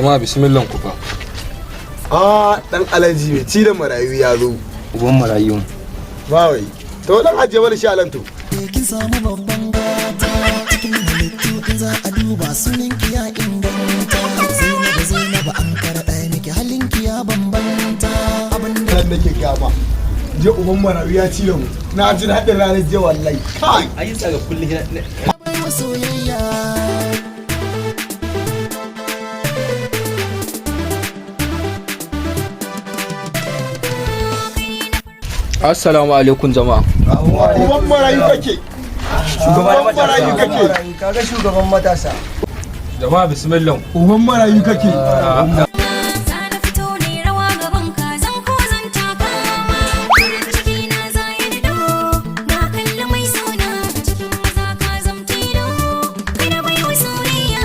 Jama'a, bismillah ku fa. Ah, dan Alhaji mai ci da marayu ya zo. Uban marayu. Bawai to, dan ajiye wani shi alanto. Kin samu babban gata cikin halittu, in za a duba sunan ki ya inganta. Zainabu, Zainabu, an karaɗa miki, halin ki ya bambanta, abin da Dan nake gama je, uban marayu ya ci da mu. Na ji daɗin ranar je, wallahi, kai. Ayi tsaga kullum. Bai wa soyayya. Assalamu alaikum, jama'a. Uban marayu kake, shugaban marayu kake. Kaga shugaban matasa. Jama'a, bismillah. Uban marayu kake. Zana fito ne rawa gaban ka, zan ko zan taka ma, farin ciki na za ya daɗo, na kalli mai suna cikin maza, ka zamtilo kai na bai wa soyayya.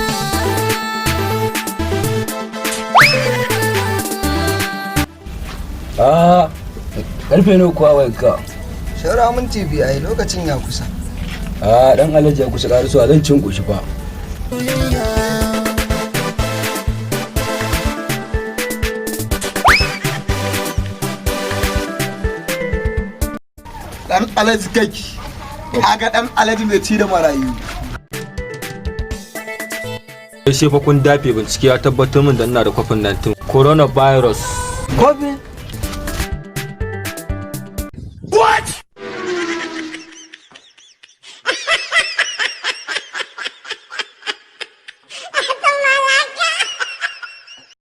Ah, karfe nawa kuwa wanka? Saura minti 2, ai lokacin ya kusa. Ah, dan Alhaji ya kusa karasuwa, zan cin koshi fa. Soyayya. Dan Alhaji kake, kaga dan Alhaji mai ci da marayu. Sai fa kun dafe, bincike ya tabbatar min da ina da COVID-19 coronavirus. Covid.